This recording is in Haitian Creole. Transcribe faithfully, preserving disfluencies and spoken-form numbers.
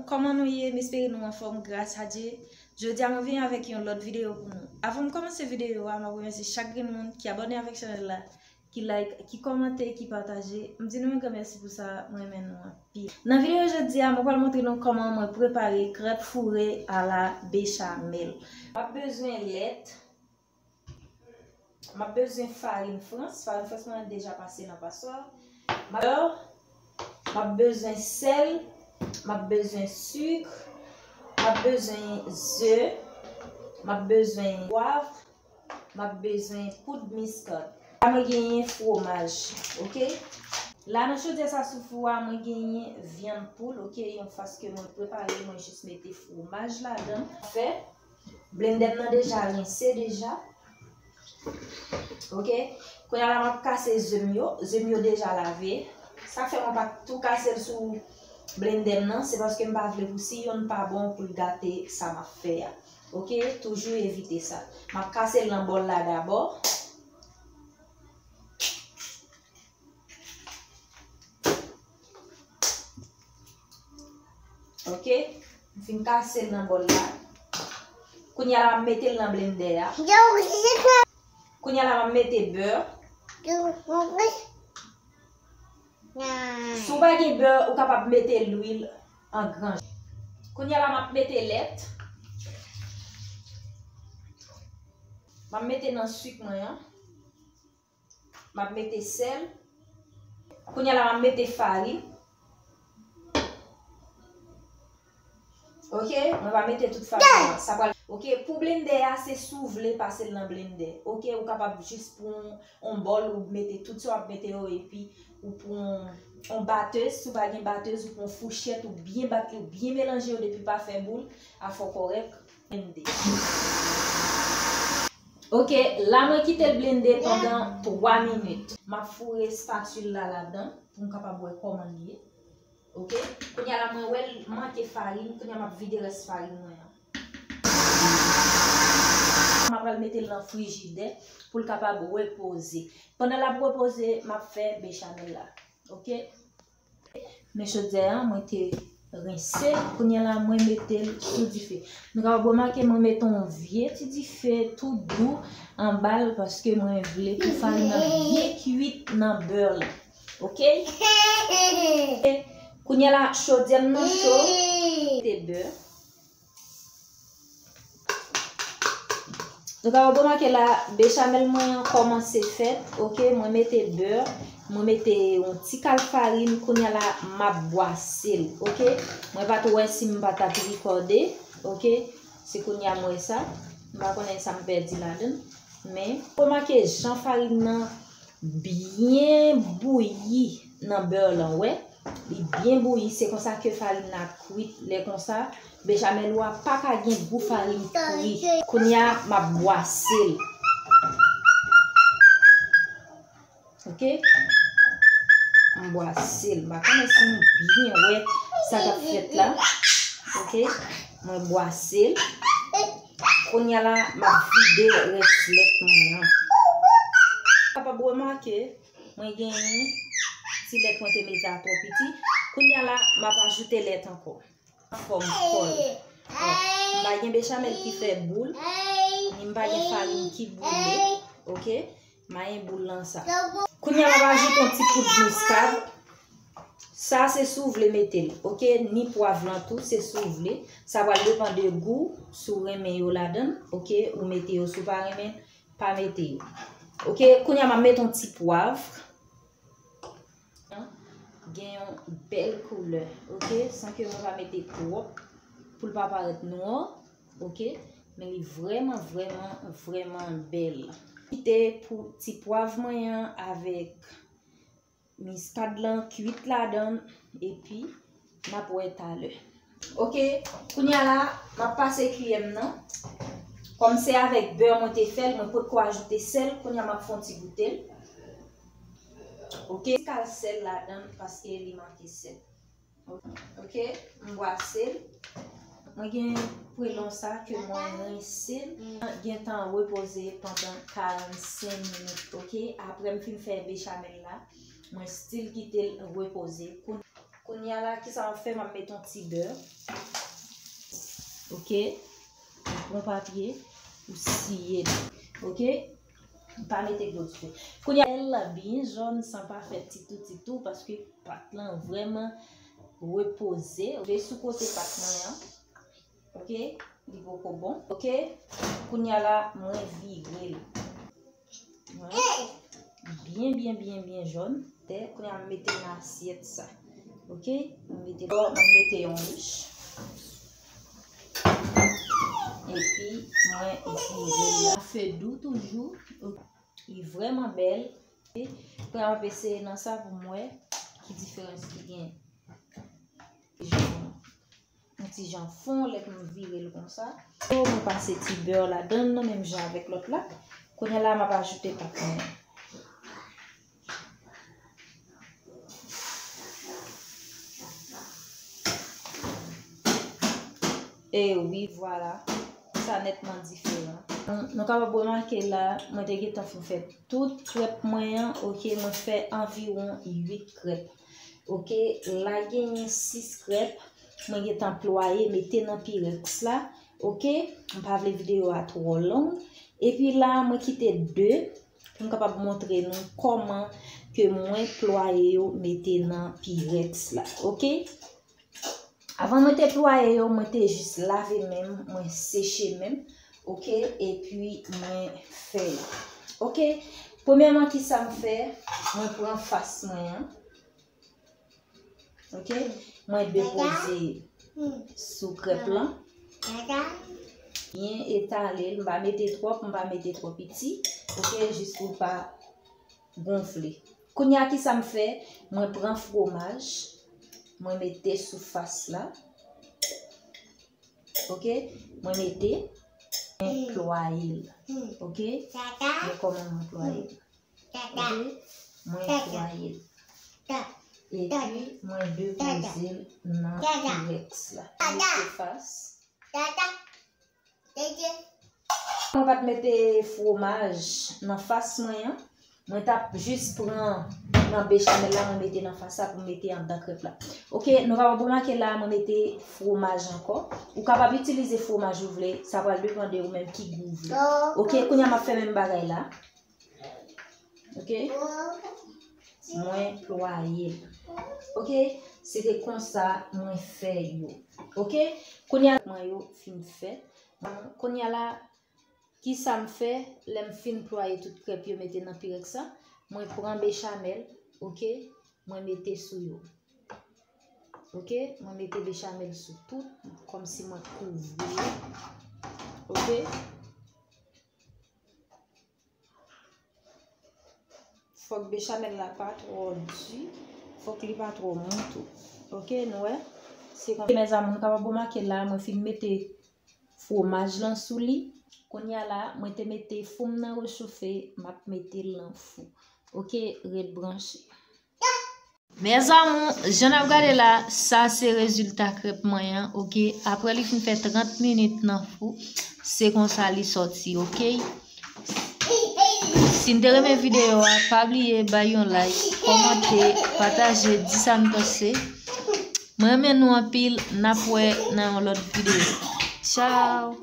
Kòman nou ye? M espere nou anfòm, gras a Dye. Jodi a mwen vini avèk yon lòt videyo pou nou. Avan m kòmanse videyo a, m ap remèsye chak grenn moun ki abòne avèk chanèl la, ki like, ki kòmante, ki pataje. M di nou yon gran mèsi pou sa, mwen renmen nou anpil. Nan videyo jodi a, mwen pral montre nou kòman mwen prepare krèp foure a la bechamel. M ap bezwen lèt, m ap bezwen farin frans, farin frans mwen deja pase nan paswa. M ap, m ap bezwen sèl, m ap bezwen sik, m ap bezwen ze, m ap bezwen pwav, m ap bezwen poud miskad. La mwen genyen fromaj, oke? La nan chodyè sa sou fou a, mwen genyen vyann poul, oke? Yon fas ke mwen prepare, mwen jis mete fromaj ladan. Fè, blendè m nan deja rense deja. Oke? Kounye a la m ap kase ze m yo. Ze m yo deja lave. Sa k fè mwen pa tou kase l sou blendè m nan, se paske m pa vle pou si yonn pa bon pou l gate sa m ap fè a. Oke? Toujou evite sa. M ap kase l nan bòl la dabò. Oke? M fin kase l nan bòl la. Kounye a la, m ap mete l nan blendè a. Kounye a la, m ap mete bè. Si w pa gen bè, ou kapab mete lwil an gran. Kounye a la, m ap mete lèt. M ap mete nan sik mwen an. M ap mete sèl. Kounye a la, m ap mete farin. Oke, mwen pa mete tout farin nan. Sa pral, oke, pou blendè a, se si w vle pase l nan blendè. Oke, ou kapab jis pran yon bòl, ou mete tout sa w ap mete yo, epi ou pran yon batez, si w pa gen batez, ou pran yon fouchèt, ou byen bat li, ou byen melanje yo depi pa fè boul, afè w kòrèk. Blende. Oke, la mwen kite l blende pandan twa minit. M ap foure spatil la ladan pou m kapab wè kòman l ye. Oke, kounye a la mwen wè l manke farin, kounye a m ap vide rès farin mwen an. M ap al mete l nan frijidè pou l kapab repoze. Pandan l ap repoze, m ap fè bechamel la. Oke. Men chodyè a, mwen te rense l, kounye a la, mwen mete l sou dife. Nou kapab remake, mwen mete yon vye ti dife tou dou anba l, paske mwen vle pou farin nan byen kwit nan bè la. Oke? Kounye a la, chodyè m nan cho, mete bè. Nou kapab remake la, bechamel mwen an kòmanse fèt, oke, mwen mete bè, mwen mete yon ti kal farin, kounye a la, m ap bwase l, oke. Mwen pa t wè si m pa t ap rekòde, oke. Se kounye a m wè sa, m pa konnen sa m pèdi ladan l, men remake jan farin nan byen bouyi nan bè lan, wè. Li byen bouyi, se konsa ke farin nan kwit. Lè konsa, bechamel ou a pa ka gen gou farin kri. Kounye a, m ap bwase l. Oke? M bwase l. M pa konnen si nou byen wè sa k ap fèt la. Oke? Mwen bwase l. Kounye a la, m ap vide rès lèt mwen an. Kapab remake, mwen genyen ti lèt mwen te mete a twò piti. Kounye a la, m ap ajoute lèt ankò. Fòm kòl. Bon, m pa gen bechamel ki fè boul, ni m pa gen farin ki boule. Oke? Mayen boul lan sa. Kounye a, m ap ajoute yon ti poud miskad. Sa se si w vle mete l, oke? Ni pwav lan tou, se si w vle. Sa pral depann de gou, si w renmen yo ladan l, oke? Ou mete yo, si w pa renmen, pa mete yo. Oke, kounye a m ap mete yon ti pwav. Gen yon bèl koulè, oke? San ke mwen pa mete twòp pou l pa parèt nwa, oke? Men li vrèman, vrèman, vrèman bèl. Kite pou ti pwav mwen an avèk miskad lan kwit ladan l, epi n ap wè talè. Oke, kounye a la, m ap pase kiyè m nan. Kòm se avèk bè mwen te fè l, mwen potko ajoute sèl, kounye a m ap fè yon ti goute l. Oke, kal sèl ladan l paske li manke sèl. Oke, m bwase l. Mwen gen pwelon sa ke mwen rense l, gentan repoze pandan karannsenk minit, oke? Apre m fin fè bechamel la, mwen still kite l repoze. Koun-, Kounye a la, kisa m ap fè? M ap mete yon ti bè. Ok? M pran papye pou siye l. Ok? M pa mete dlo ditou. Kounye a, l la byen jòn san pa fè titou titou, paske pat lan vrèman repoze. Veye sou kote pat mwen an. Ok? Li poko bon. Ok? Kounye a la, mwen vire l. Wè. Byen, byen, byen, byen jòn. Tè, kounye a m mete nan asyèt sa. Ok? M mete, m mete yon mich. Epi, mwen vire l la. Fè dou toujou. Li vrèman bèl. Kounye a m ap eseye nan sa pou m wè ki diferans ki gen. Yon ti jan fon lè m vire l konsa. Mwen pase ti bè ladan l nan menm jan avèk lòt la. Kounye a la, m ap ajoute pat mwen. E wi, vwala. Sa nètman diferan. Nou, nou kapab remake la, mwen te gentan fin fè tout krèp mwen an, ok, mwen fè anviwon uit krèp. Ok, la genyen sis krèp, mwen gentan plwaye, mete nan pirèks la. Ok, m pa vle videyo a twò long. Epi la, mwen kite de pou m kapab montre nou kòman ke mwen plwaye yo mete nan pirèks la. Ok? Avan mwen te plwaye yo, mwen te jis lave men m, mwen seche men m, ok, epi mwen fè yo. Ok, premyèman, kisa m fè? Mwen pran fas mwen an, ok, mwen depoze sou krèp lan, byen etale l, m pa mete twòp, m pa mete twò piti, ok, jis pou l pa gonfle. Kounye a, kisa m fè? Mwen pran fromaj, mwen mete sou fas la. Ok? Mwen mete, mwen plwaye l. Ok? Men kòman mwen plwaye l. Ok? Mwen plwaye l. Epi, mwen depoze l nan pirèks la. Mete fas. Mwen pa t mete fromaj nan fas mwen an. Mwen t ap jis pran nan bechamel la, mwen mete nan fas la pou m mete anndan krèp la. Ok, nou kapab remake la, mwen mete fromaj ankò. Ou kapab itilize fromaj ou vle, sa pral depann de ou menm ki gou ou vle. Ok, kounye a m ap fè menm bagay la. Ok? Mwen plwaye l. Ok? Se te konsa mwen fè yo. Ok? Kounye a mwen yo fin fèt. Kounye a la, kisa m fè? Lè m fin plwaye tout krèp yo mete nan pirèks la, mwen pran bechamel, ok? Mwen mete sou yo. Ok? Mwen mete bechamel sou tout, kòmsi mwen kouvri yo. Ok? Fòk bechamel la pa twò di, fòk li pa twò mou tou. Ok, nou wè? Se konsa. Mezanmi, nou kapab remake la, mwen fin mete fromaj lan sou li. Kounye a la, mwen te mete fou m nan rechofe, m ap mete l nan fou. Ok, ret branche. Mes amours, jan n ap gade la, sa se rezilta krèp mwen an, ok? Apre li fin fè trant minit nan fou, se konsa li sòti, ok? Si n te renmen videyo a, pa bliye bay yon like, kòmante, pataje, di sa n panse. Mwen renmen nou anpil, n ap wè nan yon lòt videyo. Tchao!